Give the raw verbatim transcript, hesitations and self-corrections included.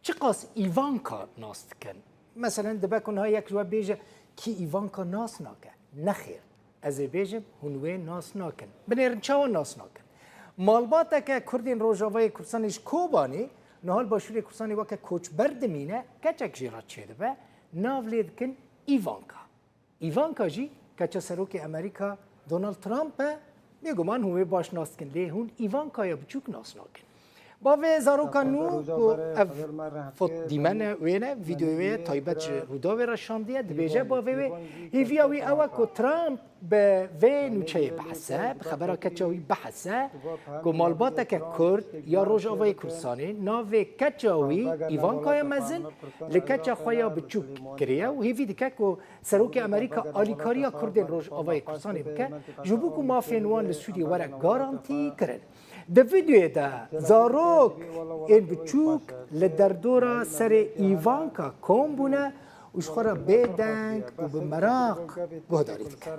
Çiqas Îvanka nas dikin? Meselen, dibe ku niha yek ji we bêje, kî Îvanka nas nake? Nexêr. Ez ê bêjim, hûn wê nas nakin. Binêrin çawa nas nakin? Malbateke Kurdên Rojavayê Kurdistanê ji Kobanê niha li Başûrê Kurdistanê weke koçber dimîne, keçek jê re çêdibe, nav lê dikin Îvanka. Îvanka jî keça serokê Amerîka Donald Trump e. Bêguman hûn wê baş nas dikin, lê hûn Îvankaya biçûk nas nakin. Bavê zaroka nû ku ev fot dîmen e, wê ne, vîdeoyê wê ye, taybet ji Rûdawê re şandiye, dibêje bavê wê, hêviya wî ew e ku Trump bi vê nûçeyê bihese, bi xebera keça wî bihese, ku malbateke Kurd ya Rojavayê Kurdistanê navê keça wî Îvankaya mezin li keça xwe ya biçûk kiriye û hêvî dike ku Serokê Amerîka alîkariya Kurdên Rojavayê Kurdistanê bike, ji bo ku mafên wan li Sûriyê were garantî kirin. Di vîdeoyê de zarok ên biçûk li derdora serê Îvanka kom bûne û ji xwe re bêdeng û bi meraq guhdarî dikin.